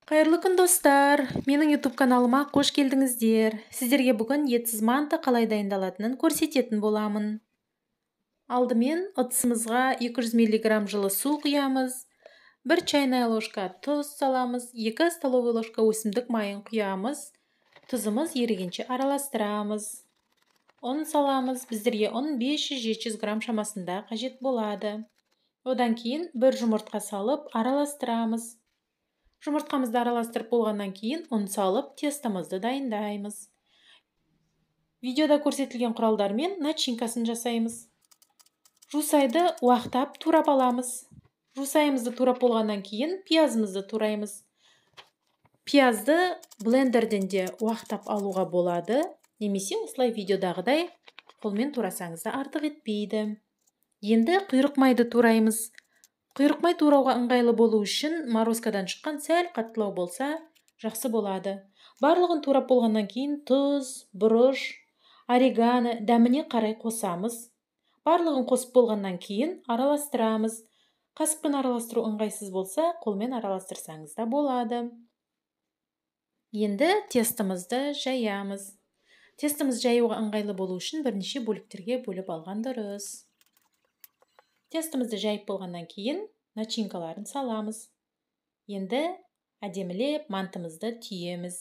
Қайырлы күн, достар! Менің YouTube каналыма қош келдіңіздер. Сіздерге бүгін етсіз манты қалай дайындалатынын көрсететін боламын. Алдымен ыдысымызға 200 мг жылы су құямыз, 1 чайная ложка тұз саламыз, 2 столовый ложка өсімдік майын құямыз, тұзымыз ерігенше араластырамыз. Ұн саламыз, біздерге ұн 500-700 грамм шамасында қажет болады. Одан кейін бір жұмыртқа салып араластырамыз. Жұмыртқамызды араластырып болғаннан кейін ұн салып тестомызды дайындаймыз. Видеода көрсетілген құралдармен начинкасын жасаймыз. Жусайды уақтап турап аламыз. Жусайымызды турап болғаннан кейін пиязымызды тураймыз. Пиязды блендерден де уақтап алуға болады, немесе осылай видеодағыдай қолмен турасаңыз да артық етпейді. Енді құйрық майды тураймыз. Құйрық май турауға ыңғайлы болу үшін морозкадан шыққан сәл қаттылау болса жақсы болады. Барлығын турап болғаннан кейін тұз, бұрыш, орегано дәміне қарай қосамыз. Барлығын қосып болғаннан кейін араластырамыз. Қасықпен араластыру ыңғайсыз болса, қолмен араластырсаңыз да болады. Енді тестомызды жаямыз. Тестомыз жаюға ыңғайлы болу үшін бірнеше бөліктерге бөліп алған дұрыс. Тестомызды жайып болғаннан кейін начинкаларын саламыз. Енді әдемілеп мантымызды түйеміз.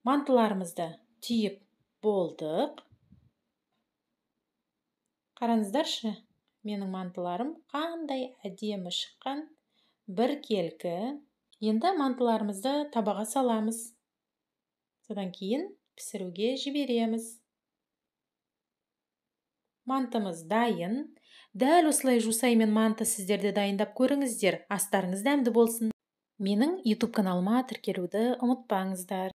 Мантыларымызды түйіп болдық. Қараңыздаршы, менің мантыларым қандай әдемі шыққан, біркелкі. Енді мантыларымызды табаға саламыз. Содан кейін пісіруге жібереміз. Мантымыз дайын. Дәл осылай жусай мен манты сіздер де дайындап көріңіздер. Астарыңыз дәмді болсын. Менің YouTube каналыма тіркелуді ұмытпаңыздар.